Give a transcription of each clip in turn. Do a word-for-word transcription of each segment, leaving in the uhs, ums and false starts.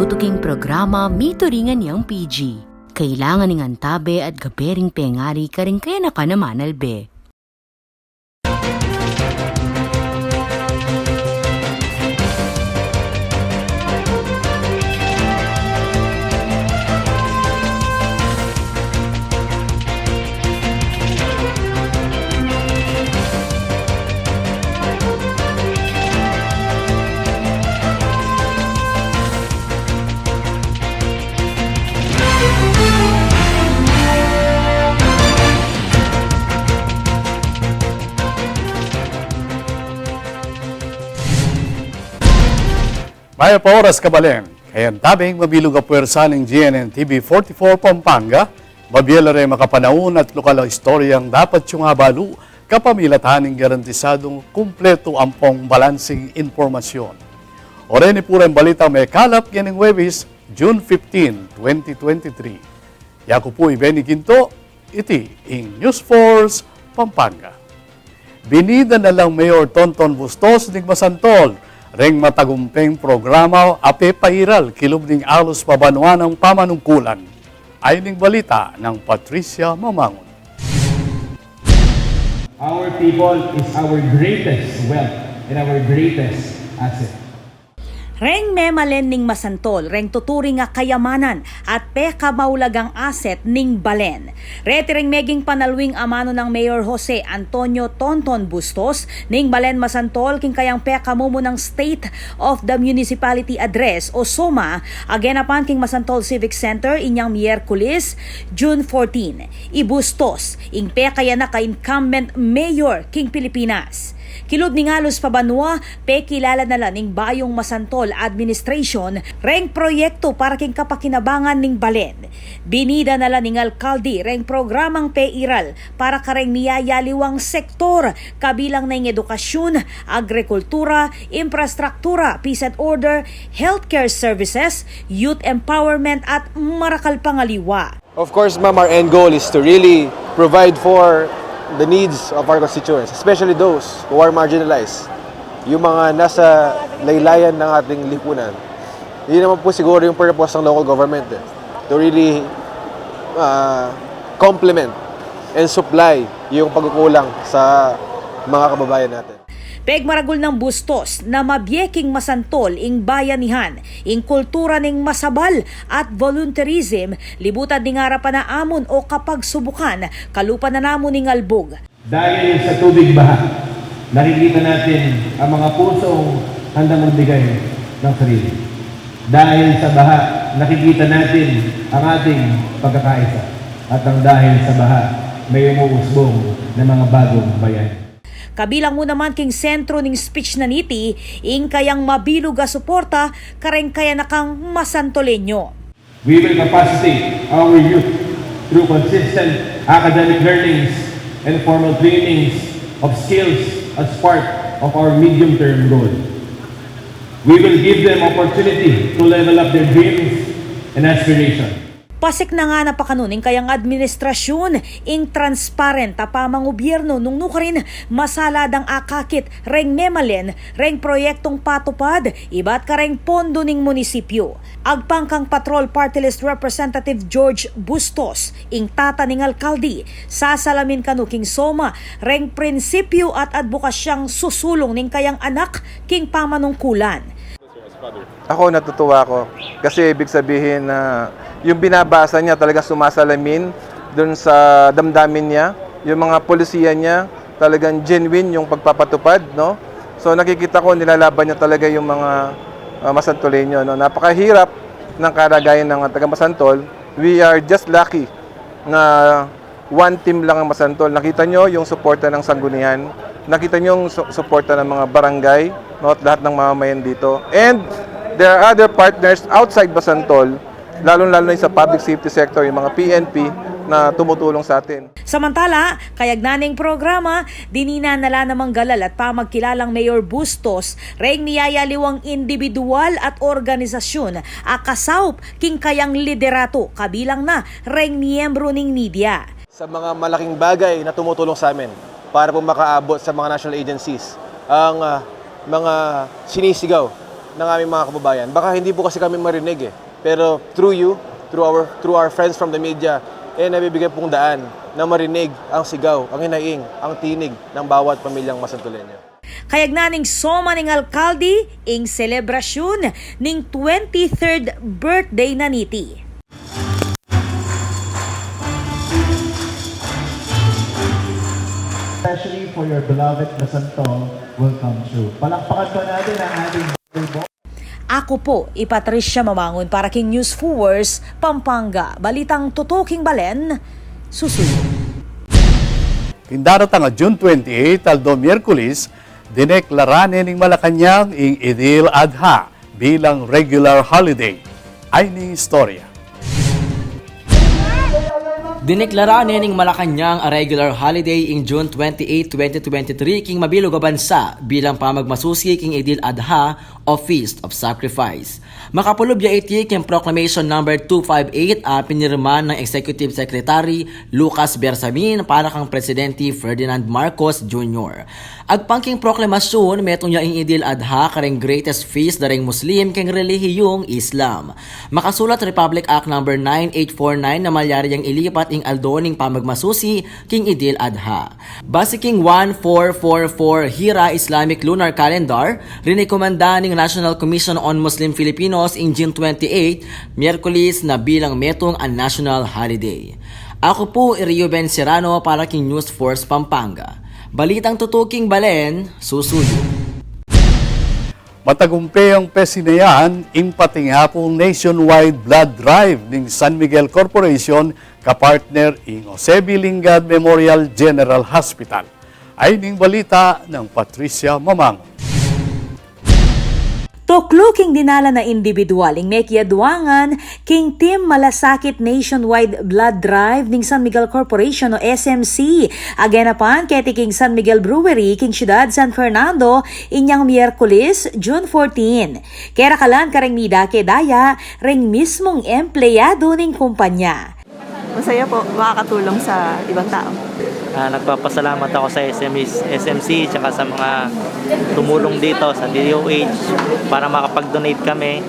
Tutuking programa, mituringan yang P G. Kailangan ning antabe at gabe ring pengari karing kayanakan a manalbe. Mayap a oras, kabalen. Kayang tabing mabilug a puwersa ning G N N T V forty-four Pampanga, mabie la reng makapanaun at lokal a istoryang dapat yung abalu, kapamilatan ning garantisadung kumpletu ampong balansing impormasyon. O reni pu reng balitang mekalap ngening Huwebes, June fifteen, twenty twenty-three. Yaku pu i Benny Ginto, iti ing News Force Pampanga. Binida na lang Mayor Tonton Bustos ning Masantol reng matagumpeng programa a pepairal kilub ning alus pa banua nang pamanungkulan. Ayni ing balita nang Patricia Mamangun. Our people is our greatest wealth and our greatest asset. Reng memalen ning Masantol, reng tuturing a kayamanan at pekamaulagang asset ning balen. Reti reng meging panalwing amanu nang Mayor Jose Antonio Tonton Bustos ning Balen Masantol king kayang pekamumunang State of the Municipality Address o SOMA a genapan king Masantol Civic Center inyang Miyerkules, June fourteen. I Bustos ing pekayanak a incumbent mayor king Pilipinas. Kilub ning alus pa banua, pekilala na la ning bayung Masantol administration reng proyektu para king kapakinabangan ning balen. Binida na la ning alkalde reng programang peiral para kareng miyayaliwang sektor, kabilang na ing edukasyun, agrikultura, imprastruktura, peace and order, healthcare services, youth empowerment at marakal pang aliwa. Of course, ma'am, our end goal is to really provide for the needs of our constituents, especially those who are marginalized, yung mga nasa laylayan ng ating lipunan. Yun naman po siguro yung purpose ng local government, eh, to really, ah, complement and supply yung pagkukulang sa mga kababayan natin. Pegmaragul nang Bustos na mabie king Masantol ing bayanihan, ing kultura ning masabal at volunteerism, libutad ning arapan a amun o kapagsubukan, kalupa na namu ning albug. Dahil sa tubig baha, nakikita natin ang mga pusong handang magbigay ng sarili. Dahil sa baha, nakikita natin ang ating pagkakaisa. At ang dahil sa baha, may umuusbong na mga bagong bayani. Kabilang mu naman king sentro ning speech na niti, ing kayang mabilug a suporta kareng kayanakang Masantoleño. We will capacitate our youth through consistent academic learnings and formal trainings of skills as part of our medium-term goal. We will give them opportunity to level up their dreams and aspirations. Pasik na ngana pa kanu ning kayang administrasyun ing transparent a pamangubyernu nung nukarin masala dang akakit reng memalen reng proyektung patupad ibat kareng pondo ning munisipyu. Agpang kang Patrol Party List Representative George Bustos, ing tata ning alkalde, sasalamin kanu king SOMA reng prinsipyu at adbukasyang susulung ning kayang anak king pamanungkulan. Ako, natutuwa ako kasi ibig sabihin na yung binabasa niya talaga sumasalamin dun sa damdamin niya, yung mga polisiya niya talagang genuine yung pagpapatupad, no? So, nakikita ko nilalaban niya talaga yung mga, ah, Masantoleño, no? Napakahirap ng kalagayan ng taga Masantol. We are just lucky na one team lang ang Masantol. Nakita nyo yung suporta ng sanggunian, nakita nyo yung su-, suporta ng mga barangay, no, at lahat ng mamamayan dito. And there are other partners outside Masantol, lalong-lalo na yung sa public safety sector, yung mga P N P na tumutulong sa atin. Samantala, kayagnan ning programa, dininan na la namang galal at pamagkilalang Mayor Bustos reng miyayaliwang indibidual at organisasyun a kasaup king kayang liderato, kabilang na reng miyembru ning media. Sa mga malaking bagay na tumutulong sa amin para po makaabot sa mga national agencies ang, ah, mga sinisigaw ng aming mga kababayan. Baka hindi po kasi kami marinig eh. Pero through you, through our, through our friends from the media, eh, nabibigyan pong daan na marinig ang sigaw, ang hinaing, ang tinig ng bawat pamilyang Masantoleño. Kayagnan ning soma ning alkalde ing selebrasyun ning twenty-third birthday na niti. Especially for your beloved Masantol will come true. Palakpakan po natin ang ating Ako po i Patricia Mamangun para king News Force Pampanga. Balitang tutuking balen, susuyu. King daratang a June twenty-eight, aldo Miyerkules, dineklara ne ning Malacañang ing Idil Adha bilang regular holiday. Ay ning istorya. Dineklara ne ning Malacañang a regular holiday ing June twenty-eight, twenty twenty-three king mabilug a bansa bilang pamagmasusi king Idil Adha o Feast of Sacrifice. Makapulub ya iti king Proclamation Number two five eight a pinirma nang Executive Secretary Lucas Bersamin para kang Presidente Ferdinand Marcos Junior Agpang king proklamasyun, metung ya ing Idil Adha kareng greatest feast da reng Muslim keng relihiyung Islam. Makasulat Republic Act Number nine eight four nine na malyari yang ilipat ing aldo ning pamagmasusi king Idil Adha. Base king one four four four Hira Islamic Lunar Calendar, rinekomenda ning National Commission on Muslim Filipinos ing June twenty-eight, Miyerkules, na bilang metung a national holiday. Ako pu i Reuben Serrano para king News Force Pampanga. Balitang tutuking balen, susuyu. Matagumpe yang pesinayan ing patingapung nationwide blood drive ning San Miguel Corporation kapartner ing Jose B. Lingad Memorial General Hospital. Ay ning balita nang Patricia Mamangun. Tuklu king dinalan a indibidual ing mekiaduangan king Team Malasakit Nationwide Blood Drive ning San Miguel Corporation o S M C. Aganapan keti king San Miguel Brewery king Syudad San Fernando inyang Miyerkules, June fourteen. Kerakalan kareng midake daya reng mismung empleyadu ning kumpanya. Masaya po makakatulong sa ibang tao. Ah, nagpapasalamat ako sa S M S, S M C, tsaka sa mga tumulong dito sa D O H para makapag-donate kami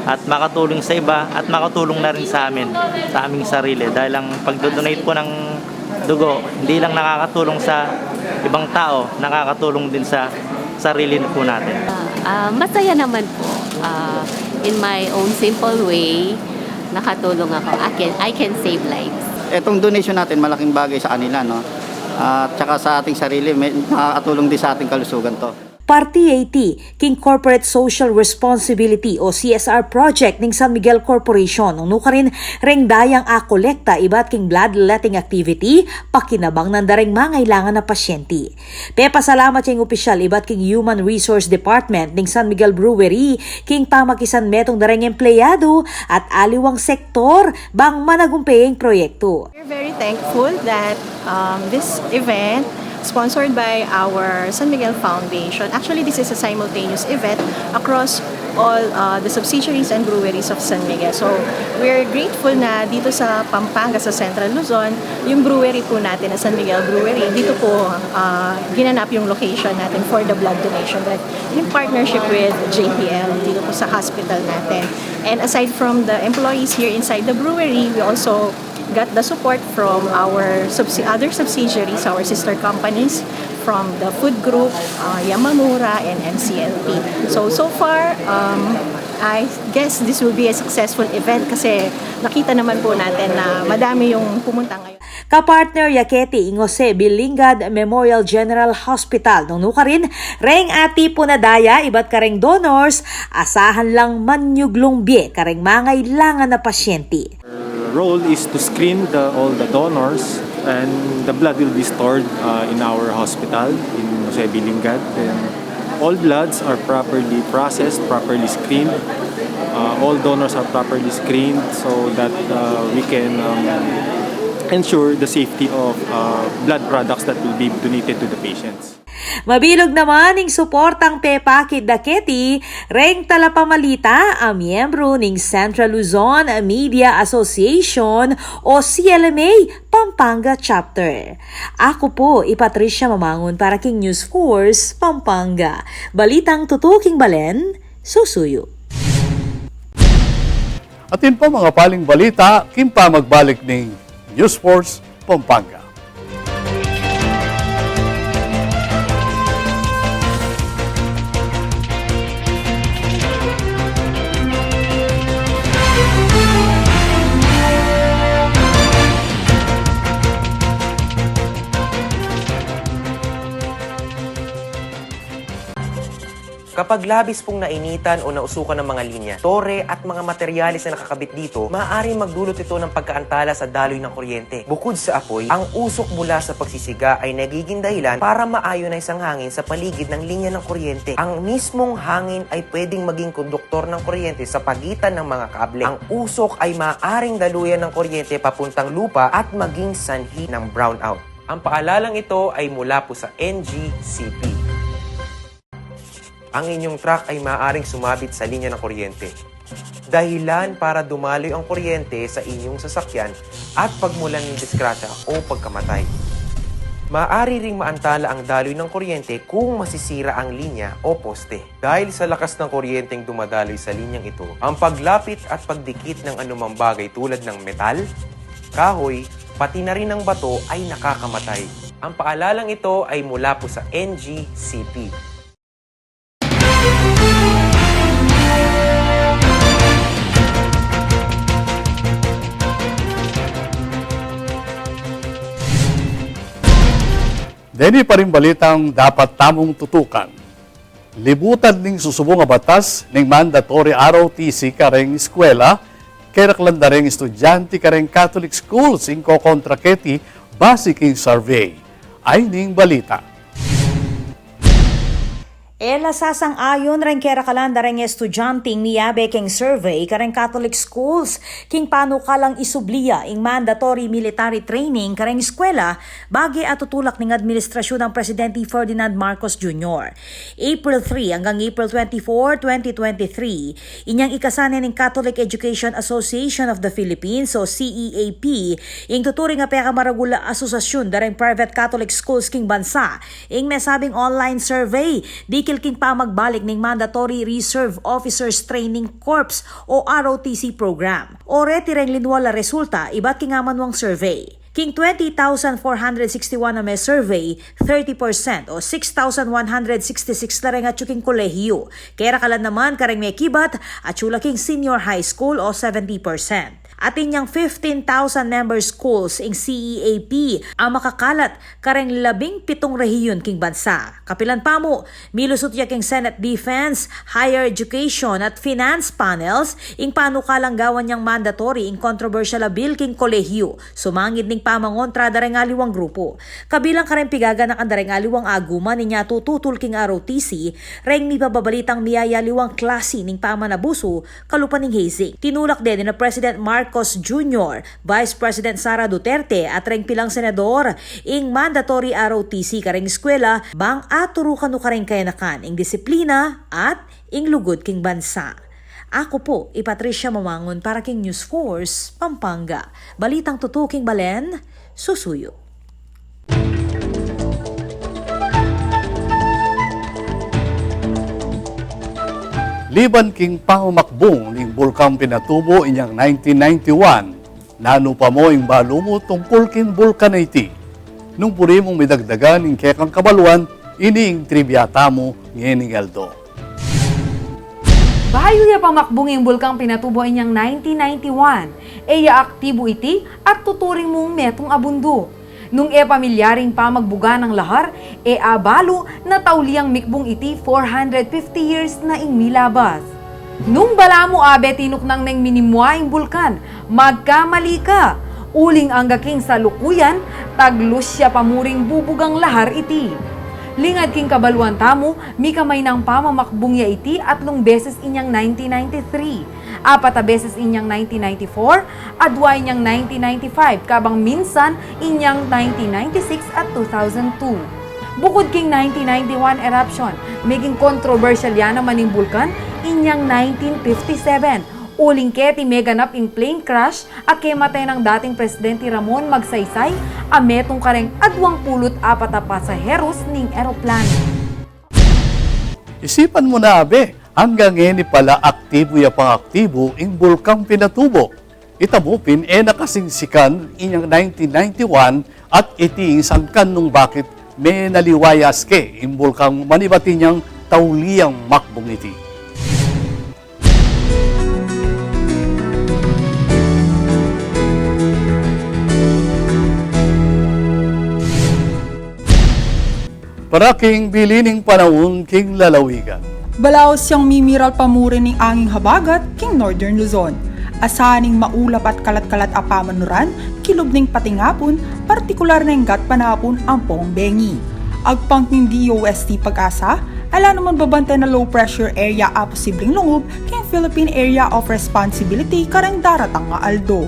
at makatulong sa iba at makatulong na rin sa amin, sa aming sarili. Dahil ang pagdo-donate po ng dugo, hindi lang nakakatulong sa ibang tao, nakakatulong din sa sarili na po natin. Ah, masaya naman po. Ah, in my own simple way, nakatulong ako. I can, I can save lives. Etong donation natin, malaking bagay sa kanila, no? At saka sa ating sarili, may, nakakatulong din sa ating kalusugan to. Parte iti king corporate social responsibility o C S R project ning San Miguel Corporation, nung nukarin reng dayang akolekta ibat king bloodletting activity, pakinabang nang dareng mangailangan a pasyente. Pepasalamat ya ing opisyal ibat king Human Resource Department ning San Miguel Brewery king pamakisan metung dareng empleyadu at aliwang sektor bang managumpe ing proyektu. We're very thankful that, um, this event sponsored by our San Miguel Foundation. Actually, this is a simultaneous event across all, uh, the subsidiaries and breweries of San Miguel. So, we're grateful na dito sa Pampanga, sa Central Luzon, yung brewery po natin na San Miguel Brewery, dito po, uh, ginanap yung location natin for the blood donation drive in partnership with J P L dito po sa hospital natin. And aside from the employees here inside the brewery, we also got the support from our subsi-, other subsidiaries, our sister companies, from the food group, uh, Yamamura and M C L P. So, so far, um, I guess this will be a successful event kasi nakita naman po natin na madami yung pumunta ngayon. Kapartner ya keti ing Jose B. Lingad Memorial General Hospital nung nukarin reng atipun a daya ibat kareng donors, asahan lang manyuglung bie kareng mangailangan a pasyente. Our role is to screen the, all the donors, and the blood will be stored, uh, in our hospital in Jose B. Lingad. Then all bloods are properly processed, properly screened. Uh, all donors are properly screened so that, uh, we can, um, ensure the safety of, uh, blood products that will be donated to the patients. Mabilug naman ing suportang pepakit da keti reng talapamalita a miyembru ning Central Luzon Media Association o C L M A Pampanga Chapter. Aku pu i Patricia Mamangun para king News Force Pampanga. Balitang tutuking balen, susuyu. Atin pa mga paling balita, king pamagbalik ning News Force Pampanga. Kapag labis pong nainitan o nausukan ang mga linya, tore at mga materyales na nakakabit dito, maaaring magdulot ito ng pagkaantala sa daloy ng kuryente. Bukod sa apoy, ang usok mula sa pagsisiga ay nagiging dahilan para ma-ionize ang hangin sa paligid ng linya ng kuryente. Ang mismong hangin ay pwedeng maging konduktor ng kuryente sa pagitan ng mga kable. Ang usok ay maaaring daluyan ng kuryente papuntang lupa at maging sanhi ng brownout. Ang paalalang ito ay mula po sa N G C P. Ang inyong truck ay maaaring sumabit sa linya ng kuryente. Dahilan para dumaloy ang kuryente sa inyong sasakyan at pagmulan ng disgrasya o pagkamatay. Maaari ring maantala ang daloy ng kuryente kung masisira ang linya o poste. Dahil sa lakas ng kuryenteng dumadaloy sa linyang ito, ang paglapit at pagdikit ng anumang bagay tulad ng metal, kahoy, pati na rin ang bato ay nakakamatay. Ang paalalang ito ay mula po sa N G C P. Deni pa ring balitang dapat tamung tutukan. Libutan ning susubung a batas ning mandatory R O T C kareng eskwela, keraklan da reng estudyante kareng Catholic schools ing kokontra keti base king survey. Ay ning balita. E la sasang-ayon reng keraklan da reng estudyante ing miyabe keng survey kareng Catholic schools king panukalang isubli ya ing mandatory military training kareng eskwela bage a tutulak ning administrasyun nang Presidente Ferdinand Marcos Junior. April three anggang April twenty-four, twenty twenty-three, inyang ikasan ne ning Catholic Education Association of the Philippines o C E A P, ing tuturing a pekamaragul a asosasyun da reng private Catholic schools king bansa, ing mesabing online survey dikil king pamagbalik ning Mandatory Reserve Officers Training Corps o R O T C program. Oreti reng linwal a resulta ibat king amanuang survey. King twenty thousand four hundred sixty-one a me-survey, thirty percent o six thousand one hundred sixty-six la reng atyu king kolehiyu. Kerakalan naman kareng mekibat, atyu la king senior high school o seventy percent. Atin yang fifteen thousand member schools ing C E A P a makakalat kareng labing pitung rehiyun king bansa. Kapilan pa mu, milusut ya king Senate Defense, Higher Education at Finance panels ing panukalang gawan yang mandatory ing kontrobersyal a bill king kolehiyu, sumangid ning pamangontra da reng aliwang grupu. Kabilang kareng pigaganakan da reng aliwang aguman inya tututul king R O T C, reng mipababalitang miyayaliwang klasi ning pamanabusu, kalupa ning hazing. Tinulak deni na President Marcos Junior, Vice President Sara Duterte at reng pilang senador ing mandatory R O T C kareng eskwela bang aturu kanu kareng kayanakan ing disiplina at ing lugud king bansa. Aku pu i Patricia Mamangun para king News Force Pampanga. Balitang tutu king balen, susuyu. Liban king pamamakbung ning Bulkang Pinatubo inyang nineteen ninety-one, nanu pa mu ing balu mu tungkul king bulkan a iti? Nung puri mung midagdagan ing kekang kabaluan, ini ing trivia tamu ngening aldo. Bayu ya pamakbung ing Bulkang Pinatubo inyang nineteen ninety-one, e ya aktibu iti at tuturing mung metung a bunduk. Nung e pamilyar ing pamagbuga nang lahar, e abalu na tauli yang mikbung iti four hundred fifty years na ing milabas. Nung balamu abe tinuknang neng minimua ing bulkan, magkamali ka! Uling angga king salukuyan, taglus ya pa mu ring bubugang lahar iti. Lingad king kabaluan tamu, mikamainang pamamakbung ya iti atlung beses inyang nineteen ninety-three, apat a beses inyang nineteen ninety-four, adwa inyang nineteen ninety-five, kabang minsan inyang nineteen ninety-six at two thousand two. Bukud king nineteen ninety-one eruption, meging kontrobersyal ya naman ing bulkan inyang nineteen fifty-seven, uling keti meganap ing plane crash a kemate nang dating Presidente Ramon Magsaysay a metung kareng adwang pulu't apat a pasaheros ning eroplano. Isipan mu na, abe, Anggang ngeni pala aktibu ya pang aktibu ing Bulkang Pinatubo. Ita mu pin e na kasingsikan inyang nineteen ninety-one at iti ing sangkan nung bakit menaliwayas ke ing bulkang manibat inyang tauli yang makbung iti. Para king bili ning panaun king lalawigan. Balaus yang mimiral pamuri ning anging habagat king Northern Luzon. Asahan ing maulap at kalat-kalat a pamanuran, kilub ning patingapun, partikular na ing gatpanapun ampong bengi. Agpang ning D O S T PAGASA, ala naman babantay na low pressure area a posibleng lungub king Philippine Area of Responsibility karing daratang a aldo.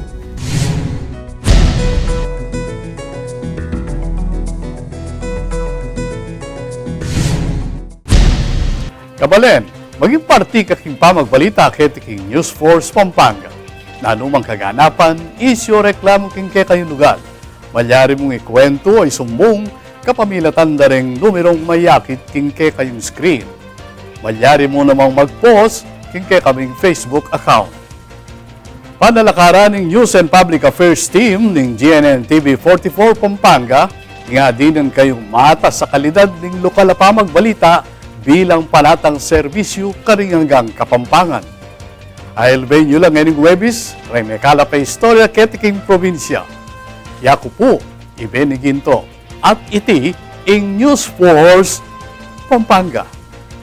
Kabalen, maging parti ka king pamagbalita keti king News Force Pampanga. Nanu mang kaganapan, isyu o reklamu king kekayung lugar, malyari mung ikuwentu o isumbung kapamilatan da ring numerong mayakit king kekayung screen. Malyari mu namang mag-post king kekaming Facebook account. Panalakaran ning News and Public Affairs Team ning G N N T V forty-four Pampanga, ing adinan kayung matas a kalidad ning lokal a pamagbalita bilang panatang serbisyu karing anggang Kapampangan. Ailben yu la ngening Huwebes, reng mekalap a istorya keti king probinsya. Yaku pu i Benny Ginto. At iti ing News Force Pampanga.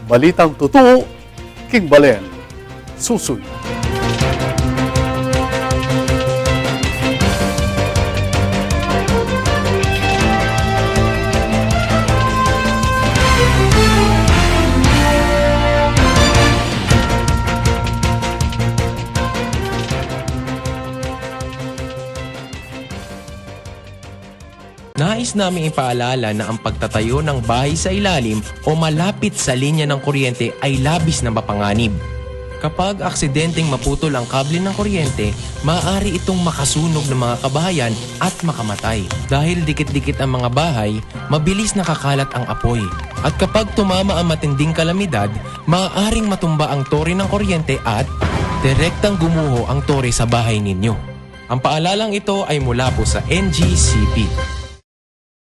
Balitang tutu king balen. Susuy. Nais naming ipaalala na ang pagtatayo ng bahay sa ilalim o malapit sa linya ng kuryente ay labis na mapanganib. Kapag aksidenteng maputol ang kable ng kuryente, maaari itong makasunog ng mga kabahayan at makamatay. Dahil dikit-dikit ang mga bahay, mabilis nakakalat ang apoy. At kapag tumama ang matinding kalamidad, maaaring matumba ang tore ng kuryente at direktang gumuho ang tore sa bahay ninyo. Ang paalalang ito ay mula po sa N G C P.